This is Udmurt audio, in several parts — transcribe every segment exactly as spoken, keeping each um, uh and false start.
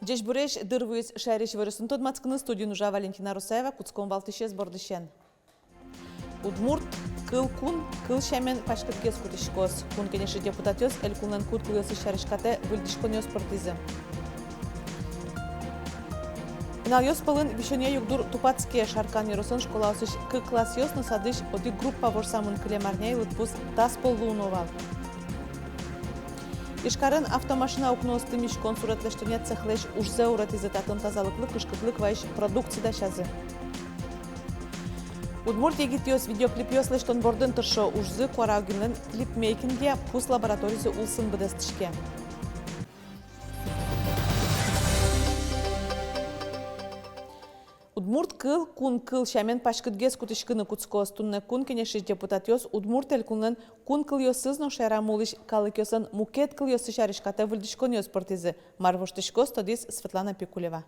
Ӟечбуресь! Дыр вуиз шаерысь иворъёсын тодматскыны. Студиын ужа Валентина Русаева. Кутском валтӥсез бордысен. Удмурт кыл кун кыл сямен паськытгес кутӥськоз. Кун кенешысь депутатъёс элькунлэн кун кылъёсыз сярысь катэ выльдӥськонъёс пыртӥзы. Пиналъёс пӧлын висёнъя югдур тупатске. Шаркан ёросын школаосысь кык классъёс но садысь одӥг группа ворсамын. Кылем арняе лыдпус дас пол луоно вал. Ижкарын автомашина укноосты миськон-сурет лэсьтонъя цехлэсь ужзэ уратӥзы. Татын тазалыклы кышкытлык вайись продукция дасязы. Удмурт егитъёс видеоклипъёс лэсьтон бордын тыршо. Ужзы Куаралгинлэн клипмейкингъя пус лабораторизы улсын быдэстӥське. Удмурт кыл кун кыл сямен паськытгес кутӥськыны кутскоз. Туннэ кун кенешысь депутатъёс Удмурт элькунлэн кун кылъёсыз но шаерамы улӥсь калыкъёслэн мукет кылъёссы сярысь катэ выльдӥськонъёс пыртӥзы. Мар воштӥськоз, тодӥз Светлана Пикулева.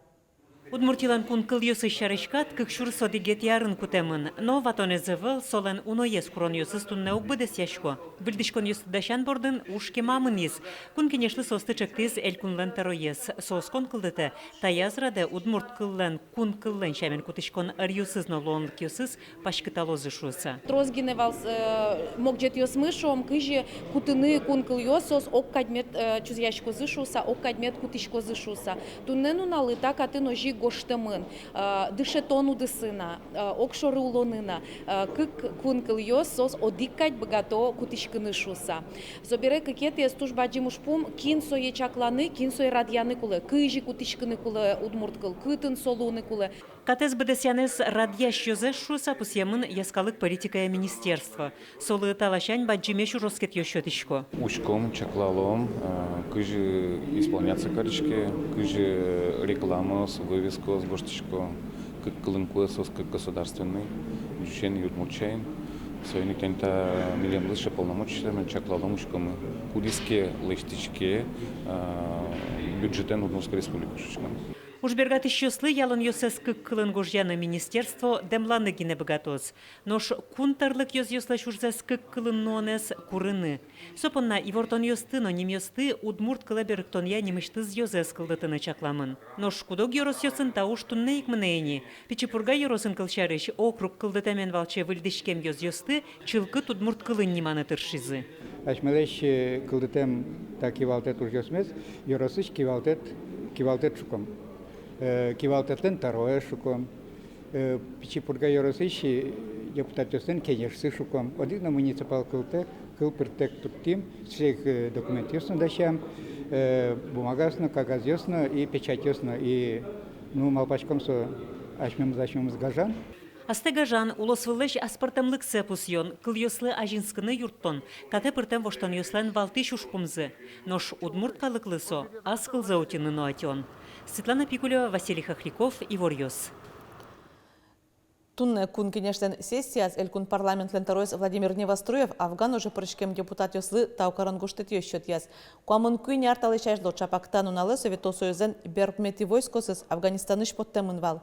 Удмуртилэн кун кылъёсыз сярысь кат кык сюрс одӥгетӥ арын кутэмын. Но ватонэз ӧвӧл, солэн уноез куронъёсыз туннэ уг быдэсъясько. Выльдӥськонъёсты дасян бордын уж кема мынӥз. Кун кенешлы соосты ӵектӥз элькунлэн тӧроез. Со оскон кылдытэ: таяз радэ удмурт кыллэн кун кыллэн сямен кутӥськон ӧръёсыз но луонлыкъёсыз паськыталозы шуыса. Трос гинэ вал, э, могӟетъёсмы, шуом, кызьы кутыны кун кылъёс, соос огкадь мед, э, чузъяськозы шуыса, огкадь мед кутӥськозы шуыса. Туннэ нуналлы та катын озьы ик гожтэмын, э, дышетон удысын но, э, огшоры улонын но, э, кык кун кылъёс соос одӥг кадь быгато кутӥськыны шуыса. Собере кыкетӥез туж бадӟым ужпум, кин сое чакланы, кин сое радъяны кулэ, кызьы кутӥськыны кулэ удмурт кыл, кытын со луыны кулэ. Катэз быдэсъянэз радъясь ёзэз шуыса пусъемын йӧскалык политикая министерство. Солы та ласянь бадӟымесь ужоскетъёс сётӥсько. Учком, чаклалом, э, кызьы исполняться кариське, кызьы рекламаос, вывескаос гожтӥсько, кык кылын кулэ соос, кык государственный, ӟучен и удмурт сямен. Соин ик тани та милемлы сыӵе полномочи сётэмын, чаклалом, учкомы, кудӥз ке лэсьтӥське, э, бюджетэн Удмуртской Республикаысь, учком. Ужбергатӥсьёслы ялонъёссэс кык кылын гожъяны министерство дэмланы гинэ быгатоз. Нош кун тӧрлык ёзъёслэсь ужзэс кык кылын нуонэз курыны. Со понна ивортонъёсты но нимъёсты удмурт кылэ берыктонъя нимысьтыз ёзэз кылдытыны чакламын. Нош куд-ог ёросъёсын та уж туннэ ик мынэ ини. Пичи Пурга ёросын, кылсярысь, округ кылдытэмен валче выльдӥськем ёзъёсты чылкыт удмурт кылын ниманы тыршизы. Асьмелэсь, э, кылдытэм та кивалтэт ужъёсмес ёросысь кивалтэт, кивалтэт шуком. Э, кивалтэтлэн тӧроез шуком. Э, Пичи Пурга ёросысь, э, депутатъёслэн кенешсы шуком. Одӥг но муниципал кылтэ, кыл пырттэк турттӥм, всех, э, документъёс но дасям, э, бумагаос но, кагазъёс но и печатьёс но, и, ну, малпаськом, со асьмемыз, асьмемыз гажан. Астэ гажан, улосвыллэсь аспӧртэмлыксэ пусъён, кылъёслы азинскыны юрттон, катэ пыртэм воштонъёслэн валтӥсь ужпумзы. Нош удмурт калыклы со ас кылзэ утьыны но ӧтён. Светлана Пикулева, Василий Хохряков, «Иворъёс». Туннэ Кун Кенешлэн сессияз элькун парламентлэн тӧроез Владимир Невоструев Афган оже пыриськем депутатъёслы тау карон гожтэтъёс сётъяз. Куамын куинь ар талэсь азьло, ӵапак та нуналэ Совето Союзлэн берпуметӥ войскоосыз Афганистанысь поттэмын вал.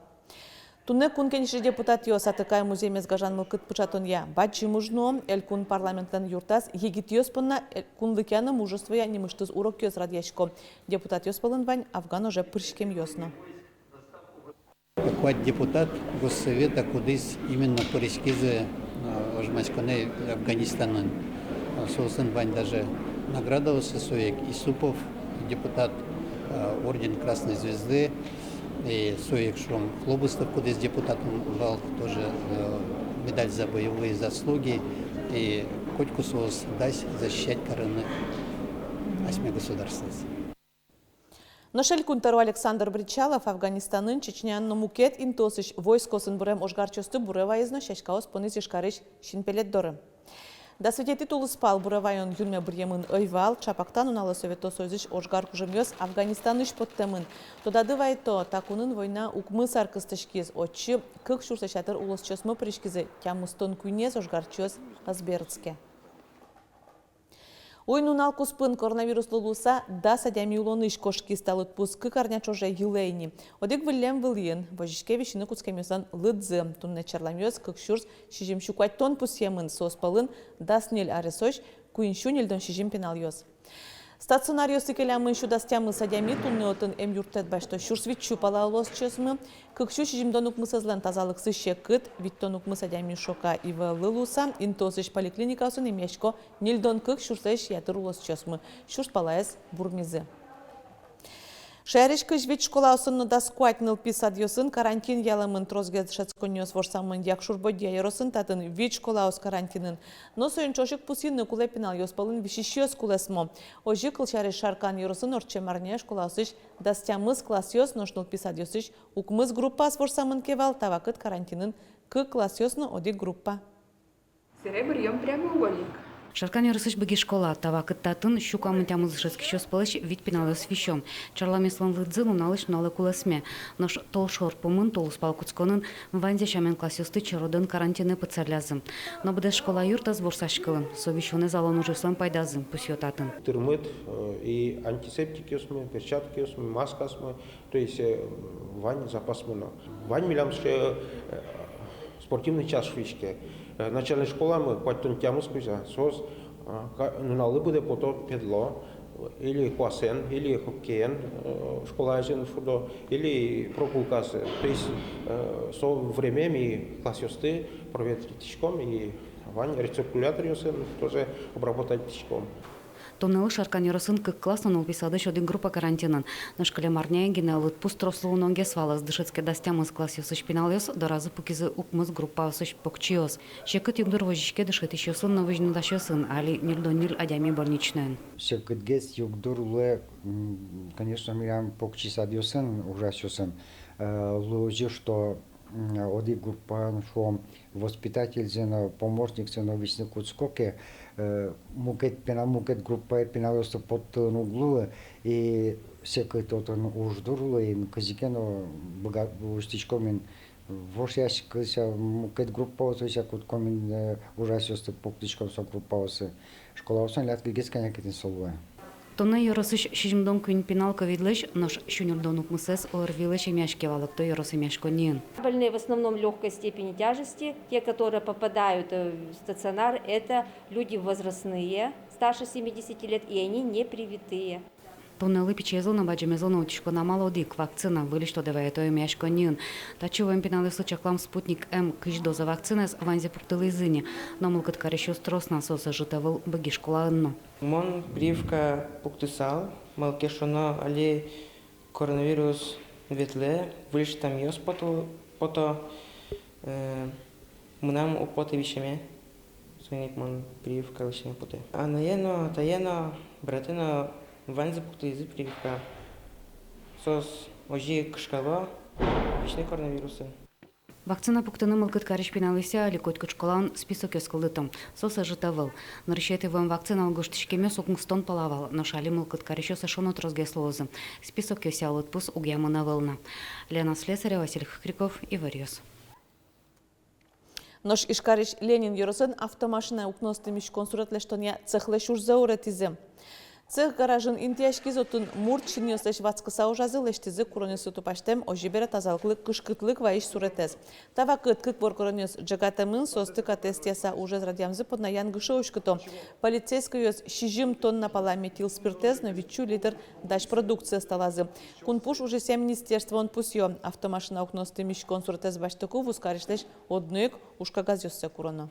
Туннэ Кун Кенешлэсь депутатъёс Атыкай музеймес гажан мылкыд пыӵатонъя бадӟым уж нуо. Элькун парламентлэн юртаз егитъёс понна кунлыкъя но мужествоя нимысьтыз урокъёс радъясько. Депутатъёс пӧлын вань Афган оже пыриськемъёс но. Куать депутат Госсовета, кудӥз именно пыриськизы, э, ожмаськонэ Афганистанын. Э, соослэн вань даже наградаоссы, со ик Исупов депутат, э, орден Красной Звезды, и со ик, шуом, Хлобыстов, кудӥз депутат вал, тоже, э, медаль «За боевые заслуги», и котьку соос дась защищать карыны асьме государствоез. Нош элькун тӧро Александр Бречалов Афганистанын, Чечняын но мукет интыосысь войскоосын бырем ожгарчиосты буре вайиз но сяськаос понӥз Ижкарысь синпелет доры. Дас витетӥ тулыспал буре вайон юнме быръемын ӧй вал. Ӵапак та нуналэ Совето Союзысь ожгар кужымъёс Афганистанысь поттэмын. Тодады вайто, та кунын война укмыс ар кыстӥськиз. Отчы кык сюрслэсь ятыр улосчиосмы пыриськизы, тямыстон куинез ожгарчиос ӧз берытске. Уй-нунал куспын коронавируслы луыса дас адями улонысь кошкиз. Та лыдпус кык арня ӵоже йылэ ини. Одӥг выллем вылӥын возиське висьыны кутскемъёслэн лыдзы. Туннэ черламъёс кык сюрс сизьым сю куатьтон пусъемын, соос пӧлын дас ньыль аресозь куинь сю ньыльдон сизьым пиналъёс. Стационаръёсы келямын сю дас тямыс адями туннэ отын эмъюрттэт басьто сюрс витьсю пала улосчиосмы. Кык сю сизьымдон укмысэзлэн тазалыксы секыт, витьтон укмыс адями шока ИВЛ-лы луыса. Интыосысь поликлиникаосын эмъясько ньыльдон кык сюрслэсь ятыр улосчиосмы, сюрс палаез бурмизы. Шаерысь кызь вить школаосын но дас куать нылпи садъёсын карантин ялэмын. Тросгес дышетсконниос ворсамын Якшур-Бӧдья ёросын, татын вить школаос карантинын. Но соин ӵош ик пусйыны кулэ, пиналъёс пӧлын висисьёс кулэсмо. Озьы, кылсярысь, Шаркан ёросын ортчем арняе школаосысь дас тямыс классъёс, нош нылпи садъёсысь укмыс группаос ворсамын ке вал, та вакыт карантинын кык классъёс но одӥг группа. Серебряный прямоугольник. Шаркан ёросысь Быги школа. Та вакыт татын сю куамын тямыс дышетскисьёс пӧлысь вить пиналъёс висё. Чарламеслэн лыдзы нуналысь нуналэ кулэсме. Нош толшор пумын, тулыспал кутсконын, ваньзэ сямен классъёсты черодэн карантинэ пытсаллязы. Но быдэс школа юрт ӧз ворсаськылы. Со висёнэз алон ужъёслэн пайдазы, пусъё татын. Тырмыт, э, и антисептикъёсмы, перчаткаосмы, маскаосмы, то есть, э, вань запасмы но. Вань милям сыӵе, э, спортивный час шуиське. Э, начальной школамы куатьтон тямыс кузя, соос, э, ка-, нуналлы быдэ пото педло, или куасэн, или хоккеен, э, школа азьын шудо, или прогулкаосы. То есть, э, со время ми классъёсты проветритӥськом и вань рециркуляторъёсын тоже обработать тӥськом. Туннэлы Шаркан ёросын кык класс но нылпи садысь одӥг группа карантинын. Нош кылем арняе гинэ лыдпус трослы уногес вал. Ӧз дышетске дас тямыс классъёсысь пиналъёс, доразы пуке укмыс группаосысь покчиос. Секыт югдур возиське дышетӥсьёсын но возьыны дасьёсын, али ньыльдон ньыль адями больничноын. Секытгес югдур луэ, м, конечно, милям покчи садъёсын ужасьёсын, э, луэ озьы, что, м, одӥг группаын, шуом, воспитательзы но, помощниксы но висьыны кутско ке, э, мукет пина-, мукет группае пиналъёсты поттылыны уг луы, и секыт отын уж дыр луэ, и кызьы ке но быга-, усьтӥськом ини вошъяськыса, мукет группаосы ся кутском ини, э, ужасьёсты пуктӥськом со группаосы. Школаосын лядкыгес кӧня ке тӥни со луэ. Туннэ ёросысь сизьымдон куинь пинал ковидлэсь, нош сю ньыльдон укмысэз ОРВИлэсь эмъяське, валэкто ёрос эмъяськонниын. Больные в основном лёгкой степени тяжести. Те, которые попадают, э, в стационар, это люди возрастные, старше семидесяти лет, и они не привитые. Туннэлы пичиезлы но, бадӟымезлы но утиськон амал одӥг — вакцина, выльысь тодэ вайыто эмъяськонниын. Татчы вуэм пиналъёслы чаклам «Спутник М» кызь доза вакцинаез ваньзэ пуктылӥзы ини. Но мылкыд карисьёс трос на, соос ӧжыт ӧвӧл Быги школаын но. Мон прививка пуктысал, малы ке шуоно али коронавирус ветлэ, выль штаммъёс пото, пото, э, мынам уг поты висеме, соин ик мон прививка висеме потэ. Анае но, атае но, братэ но, ваньзы пуктылӥзы прививка. Соос озьы кышкало висьыны коронавирусын. Вакцина пуктыны мылкыд карись пиналъёсты али котькуд школаын списокъёс кылдыто. Соос ӧжыт ӧвӧл. Нырысетӥ вуэм вакциналы гожтӥськемъёс укмыстон пала вал, нош али мылкыд карисьёс эшшо но тросгес луозы. Списокъёсъя лыдпус уг ямын ӧвӧл на. Лена Слесарева, Василий Хохряков, «Иворъёс». Нош Ижкарысь Ленин ёросын автомашина укноосты миськон сурет лэсьтонъя цехлэсь ужзэ уретӥзы. Цех гаражын интыяськиз, отын мурт синъёслэсь ватскыса ужазы, лэсьтӥзы куронъёслы тупасьтэм, озьы бере, тазалыклы кышкытлык вайись суретэз. Та вакыт кык воргоронъёс ӝегатэмын, соосты катэз тӥяса ужез радъямзы понна янгыше уськыто. Полицейскойёс сизьым тонна пала метилспиртэз но витьсю литр дась продукциез талазы. Кунпуш ужъёсъя министерствоын пусъё: автомашина укноосты миськон суретэз басьтыку вузкарисьлэсь одно ик ужкагазъёссэ куроно.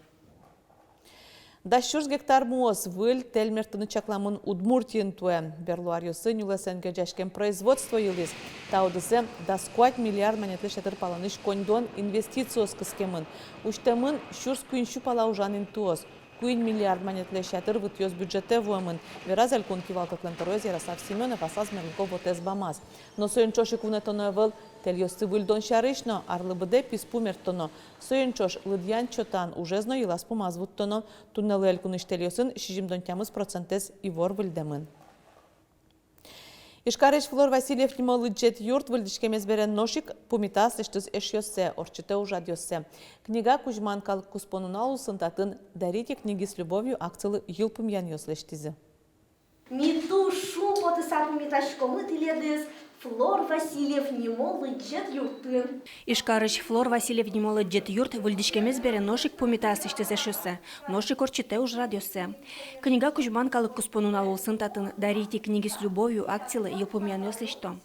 Дас сюрс гектар муос выль тэль мерттыны чакламын Удмуртиын туэ. Берло аръёсы нюлэсэн герӟаськем производство йылӥз. Та удысэ дас куать миллиард манетлэсь ятыр паланысь коньдон инвестициос кыскемын. Усьтэмын сюрс куиньсю пала ужан интыос. Куинь миллиард манетлэсь ятыр вытъёс бюджетэ вуэмын, вераз элькун кивалтэтлэн тӧроез Ярослав Семёнов аслаз мерлыко вотэс бамаз. Но соин ӵош ик вунэтоно ӧвӧл тэльёсты выльдон сярысь но. Арлы быдэ писпу мерттоно. Соин ӵош лыдъян-чотан ужез но йылаз-пумаз вуттоно. Туннэлы элькунысь тэльёсын сизьымдон тямыс процентэз ивор выльдэмын. Ижкарысь Флор Васильев нимо лыдӟет юрт выльдӥськемез бере нош ик пумитаз лэсьтӥз эшъёссэ, ортчытэ ужрадъёссэ. Книга кузьман калык куспо нунал улсын татын «Дарите книги с любовью» акцилы йылпумъянъёс лэсьтӥзы. Ми туж шумпотыса пумитаськомы тӥледыз Флор Васильев нимо лыдӟет юртын. Ижкарысь Флор Васильев нимо лыдӟет юрт выльдӥськемез бере нош ик пумитэ аслэсьтыз эшъёссэ, нош ик ортчытэ ужрадъёссэ. Книга кузьман калык куспо нунал улсын татын «Дарите книги с любовью» акцилы йылпумъянъёс лэсьто.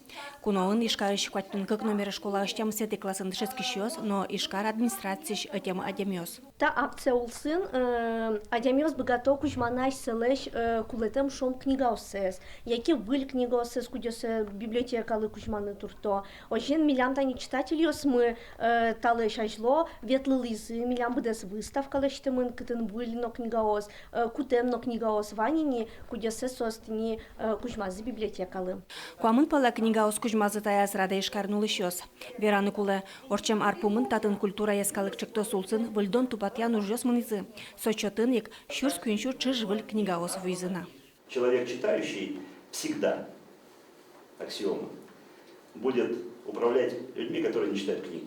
Куноын Ижкарысь куатьтон кык номеро школаысь тямысэтӥ классын дышетскисьёс но Ижкар администрациысь ӧтем адямиос. Та акция улсын, э, адямиос быгато кузьманы асьсэлэсь, э, кулэтэм шом книгаоссэс, яке выль книгаоссэс, кудъёссэ библиотекалы кузьманы турто. Озьыен, милям тани читательёсмы, э, талэсь азьло ветлылӥзы, милям быдэс выставка лэсьтэмын, кытын выль но книгаос, э, кутэм но книгаос вань ини, кудъёссэ соос тӥни, э, кузьмазы библиотекалы. Куамын пала книгаос кузьмазы таяз радэ Ижкарын улӥсьёс. Вераны кулэ, ортчем ар пумын татын «Культураез калык» ӵектос улсын выльдон-тупатъян ужъёс мынӥзы. Со чотын ик сюрс куинь сю ӵыж выль книгаос вуизы на. Человек читающий всегда, аксиома, будет управлять людьми, которые не читают книг.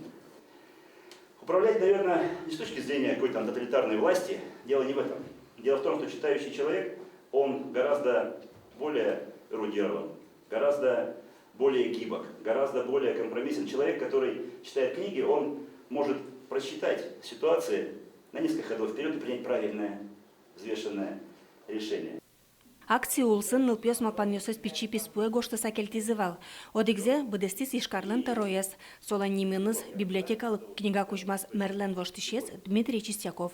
Управлять, наверное, не с точки зрения какой-то там тоталитарной власти, дело не в этом. Дело в том, что читающий человек, он гораздо более эрудирован, гораздо более гибок, гораздо более компромиссен. Человек, который читает книги, он может просчитать ситуации на несколько ходов вперёд и принять правильное, взвешенное решение. Акция улсын нылпиос малпанъёссэс пичи писпуэ гожтыса кельтӥзы вал. Одӥгзэ быдэстӥз Ижкарлэн тӧроез. Солэн нимыныз библиотекалы книга кузьмаз мэрлэн воштӥсез Дмитрий Чистяков.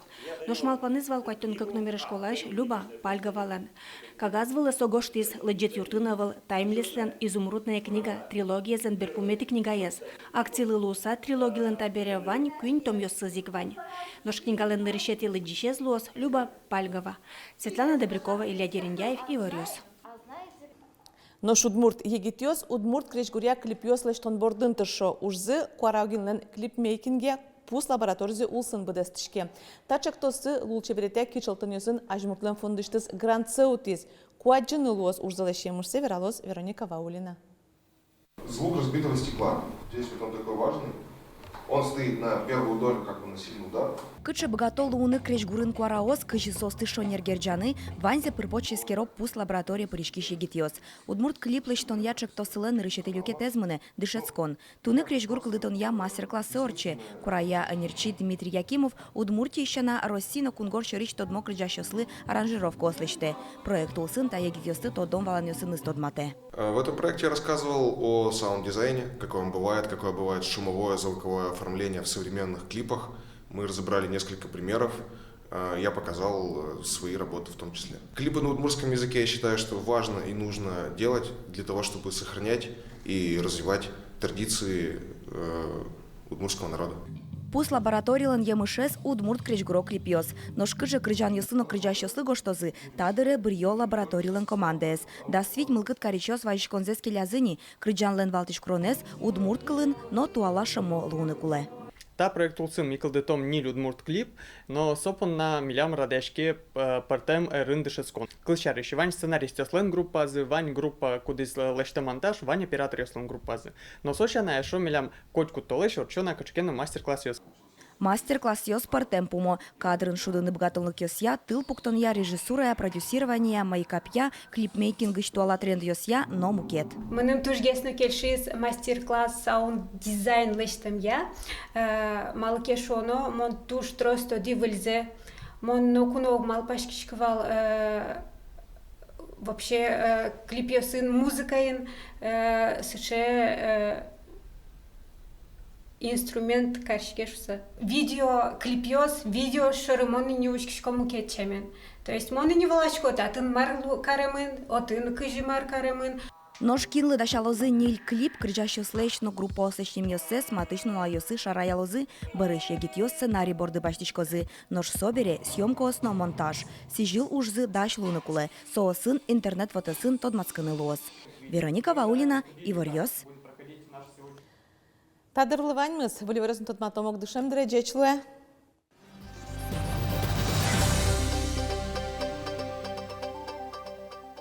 Нош малпанэз вал куатьтон кык номеро школаысь Люба Пальговалэн. Кагаз вылэ со гожтӥз лыдӟет юртын ӧвӧл «Таймлеслэн изумрудная книга» трилогиезлэн берпуметӥ книгаез. Акцилы луыса, трилогилэн табере вань куинь томъёсыз ик вань. Нош книгалэн нырысетӥ лыдӟисез луоз Люба Пальгова. Светлана Добрякова, Илья Дерендяев, «Иворъёс». Нош удмурт егитъёс удмурт крезьгуръя клипъёс лэсьтон бордын тыршо. Ужзы Куарагинлэн клипмейкинге пус лабораторизы улсын быдэстӥське. Та ӵектоссы лулчеберетъя кичӧлтонъёсын азьмуртлэн фондысьтыз грантсэ утӥз. Ку адӟыны луоз ужзылэсь емышсэ, вералоз Вероника Ваулина. Звук разбитого стекла. Здесь вот он такой важный. Он стоит на первую долю, как бы, на сильный удар. Кыӵе быгато луыны крезьгурын куараос, кызьы соосты шонер герӟаны, ваньзэ пыр-поч эскеро пус лабораторие пыриськись егитъёс. Удмурт клип лэсьтонъя ӵектослэн нырысетӥ люкетэз мынэ — дышетскон. Туннэ крезьгур кылдытонъя мастер-классэ ортче. Куарая ӧнерчи Дмитрий Якимов Удмуртиысь сяна, Россия но кунгож сьӧрысь тодмо кырӟасьёслы аранжировкаос лэсьтэ. Проект улсын та егитъёсты тодон-валанъёсыныз тодматэ. Э, в этом проекте я рассказывал о саунд-дизайне, какой он бывает, какое бывает шумовое, звуковое оформление в современных клипах. Мы разобрали несколько примеров. Э, я показал, э, свои работы в том числе. Клипы на удмуртском языке, я считаю, что важно и нужно делать для того, чтобы сохранять и развивать традиции, э, удмуртского народа. Пус лабораторилэн емышез — удмурт крезьгуро клипъёс. Нош кыӵе кырӟанъёслы но кырӟасьёслы гожтозы, та дыре быръё лабораторилэн командаез. Дас вить мылкыд карисьёс вазиськонзэс келязы ни: кырӟанлэн валтӥсь куронэз удмурт кылын но туала шӧмо луыны кулэ. Та проект улсын ми кылдытом ньыль удмурт клип, но со понна милям радъяське, э, пӧртэм ӧрын дышетскон. Кылсярысь, вань сценаристъёслэн группазы, вань группа, кудӥз лэсьтэ монтаж, вань операторъёслэн группазы. Но со сяна эшшо милям котькуд толэзь ортчо на кыӵе ке но мастер-классъёс. Мастер-классъёс пӧртэм пумо: кадрын шудыны быгатонлыкъёсъя, тыл пуктонъя, режиссурая, продюсированиея, мейкапъя, клипмейкингысь туала трендъёсъя но мукет. Мыным тужгес но кельшиз мастер-класс саунд-дизайн лэсьтэмъя, э, малы ке шуоно, мон туж трос тодӥ выльзэ. Мон ноку но уг малпаськиськы вал, э, вообще, э, клипъёсын, музыкаен, э, сыӵе, э, инструмент кариське шуыса. Видеоклипъёс, видео шоры мон ини учкисько мукет сямен. То есть мон ини валасько, татын мар лу-, каремын, отын кызьы мар каремын. Нош кинлы дасялозы ньыль клип, кырӟасьёслэсь но группаослэсь нимъёссэс матысь нуналъёсы шараялозы. Бӧрысь егитъёс сценарий борды басьтӥськозы. Нош собере съёмкаос но монтаж. Сӥзьыл ужзы дась луыны кулэ. Соосын интернет вотэсын тодматскыны луоз. Вероника Ваулина, «Иворъёс». Та дырлы ваньмыз. Выль иворъёсын тодматом ук дышем дыре. Ӟеч луэ.